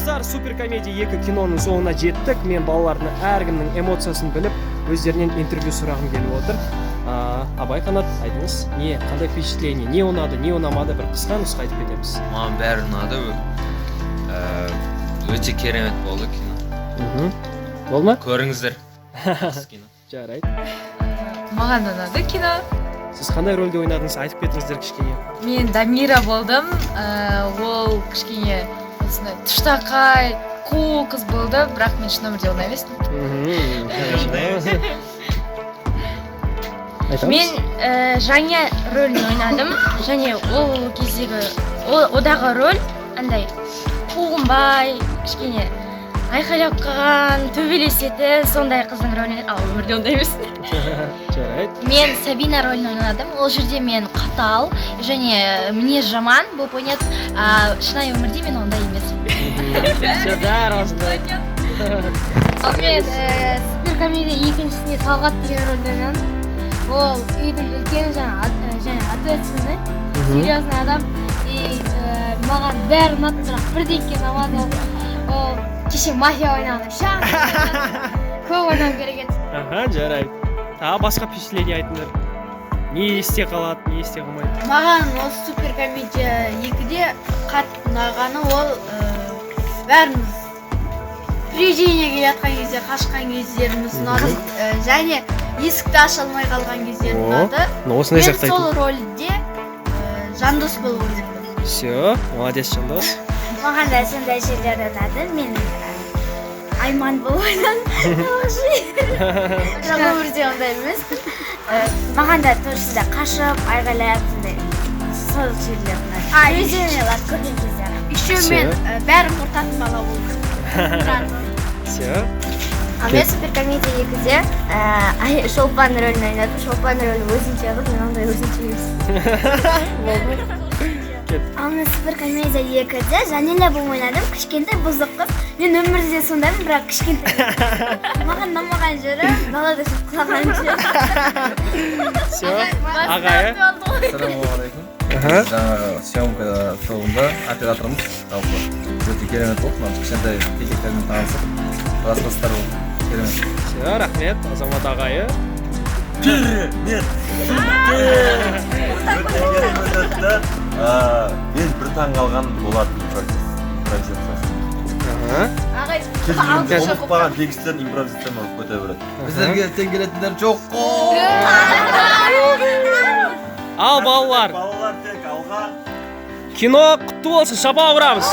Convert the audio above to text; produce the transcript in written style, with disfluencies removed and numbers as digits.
Достар, «Суперкомедия 2» киноның соңына жеттік. Мен балалардың әркімнің эмоциясын біліп, өздерінен интервью сұрағым келіп отыр. Абай, Қанат, айтыңыз, не, қандай впечатление, не ұнады, не ұнамады, бір қысқа нұсқа айтып кетеміз. Маған бәрі ұнады. Өте керемет болды кино. Болды ма? Көріңіздер. Жақсы кино. Жарайды. Маған да ұнады кино. Сіз қандай рөлде ойнадыңыз, айтып кетіңіздер кішкене. Мен Дамира болдым. Ол кішкене осындай тұштақай, қу қыз болды, бірақ мен шын өмірде ондай емеспін. Хорошо. Айтамыз? Мен Жаңа рөлін ойнадым және ол кездегі одағы роль андай қуғынбай, кішкене айқайлап қалған, төбелесетін сондай қыздың рөлін, ал өмірде ондай емес. Жарайды. Мен Сабина рөлін ойнадым. Ол жерде мен қатал және мінез жаман болып ойнадым. А шынайы өмірде мен ондай емеспін. Все, бәрі осындай. Ал мен «Суперкомедия» екіншісінде Талғат деген рөлді ойнадым. Ол үйдің үлкені және ответственный, серьезный адам. И маған бәрі ұнады, бірақ бірдеңке ұнамады. Ол кеше мафия ойнағанда шаң көп ойнау керек еді. Аха, жарайды. Тағы басқа впечатление айтыңдар, не есте қалады, не есте қалмайды? Маған осы «Суперкомедия 2»-де қатты ұнағаны ол бәріміз привидение келе жатқан кезде қашқан кездеріміз ұнады. Және есікті аша алмай қалған кездерім О, ұнады. Ну, осындай Мен сияқты сол айту. рөлде Жандос болып ойнадым. Все, молодец, Жандос. Маған да сондай жерлер ұнады. Мен Айман болып ойнадым, бірақ өмірде ондай емеспін. Маған да тоже сондай қашып, айғайлап, сондай сол жерлер ұнады, привидениялар көрген кезде. Еще Всё. мен бәрін құртатын бала болдым. Все. Ал мен «Суперкомедия 2»-де Шолпан рөлін ойнадым. Шолпан рөлі өзінше қыз, мен ондай өзінше емеспін. Ал мен «Суперкомедия 2»-де Жанила болып ойнадым. Кішкентай бұзық қыз. Мен өмірде сондаймын, бірақ кішкентай. Маған ұнамаған жері — далада жүріп құлаған жері. Все, ағайы. Ассалаумағалейкум. Жаңағы съемка тобында операторымыз. Жалпы өте керемет болды. Мына кішкентай текектермен танысып, жастар болды, керемет. Все, рахмет, Азамат ағайы. Керемет, өте керемет өтті. Мен бір таң қалғаным олардың импровизациясы. Кез келген ұмытпаған текстерін импровизациямен оқып кете береді. Біздерге тең келетіндер жоқ қой. Ал балалар, Балалар, тек алға! Кино құтты болсын, шапалақ ұрамыз!